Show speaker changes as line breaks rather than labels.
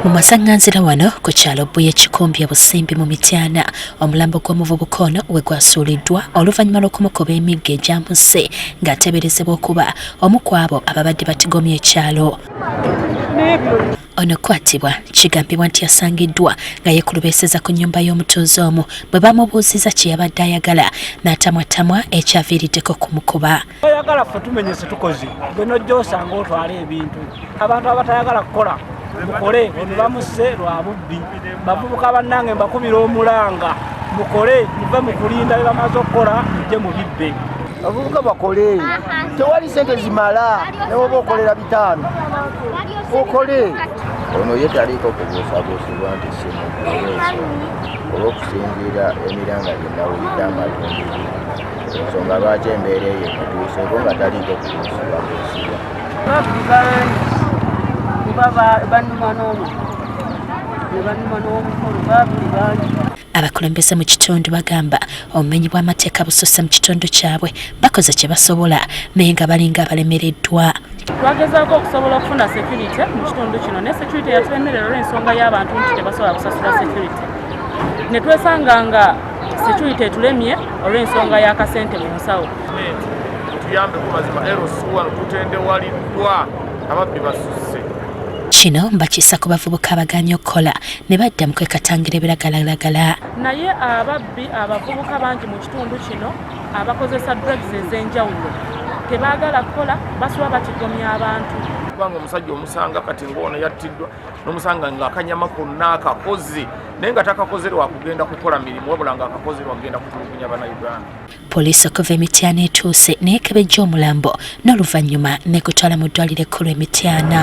Mu masaŋŋanzira wano ku kyalo Bbuye Kikumbi e Busimbi mu Mityana, omulambo gw'omuvubuka ono we gwasuuliddwa oluvannyuma lw'okumukuba emiggo egyamusse ng'ateeberezebwa okuba omu ku abo ababadde batigomya ekyalo. Ono okukwatibwa kigambibwa nti yasangiddwa nga yeekulubeeseza ku nnyumba y'omutuuze omu bwe bamubuuzizza kye yabadde ayagala n'atamwatamwa ekyaviiriddeko okumukuba.
Oyagala ffe tumenyese tukoze gwe nojja osanga otwala ebintu abantu abatayagala kukola mukole ono bamusse lwa bubbi bavubuka bannange mbakubira omulanga mukole muve mu kulinda bye bamaze okukola mujje mubibbe.
Abavubuka bakole, tewali sente zimala newoba okolera 500 okole.
Ono ye taliiko kubuusabuusibwa nti si mubbi olw'ensonga olw'okusinziira emiranga gye nawulidde amatumbiizi ensonga lwaki embeera eyo emutuuseeko nga taliiko kubuusibwabuusibwa.
Babbi bangi kuba banuma n'omukono ne banuma n'omukono, babbi bangi.
Abakulembeze mu kitundu bagamba obumenyi bw'amateeka bususse mu kitundu kyabwe, bakoze kye basobola naye nga balinga abalemereddwa.
Twagezaako okusobola okufuna security mu kitundu kino naye security yatulemerera olw'ensonga y'abantu nti tebasobola kusasula security, ne twesanga nga security etulemye olw'ensonga y'akasente mu nsawo.
Tuyambeko mazima LC1 tutendewaliddwa ababbi basusse.
Kino mbakisa ku bavubuka abagaanye okukola ne badda mu kwekatangira ebiragalalagala.
Naye ababbi abavubuka bangi mu kitundu kino abakozesa drugs ez'enjawulo tebaagala kukola, basula batigomya abantu.
Kubanga omusajja omusanga kati ng'ono yattiddwa n'omusanga ng'akanyama konna akakoze naye nga takakoze lwa kugenda kukola mirimu wabula ng'akakoze lwa kugenda kutulugunya Bannayuganda.
Poliisi okuva e Mityana etuuse neekebejja omulambo n'oluvannyuma nekutwala mu ddwaliro ekkulu e Mityana.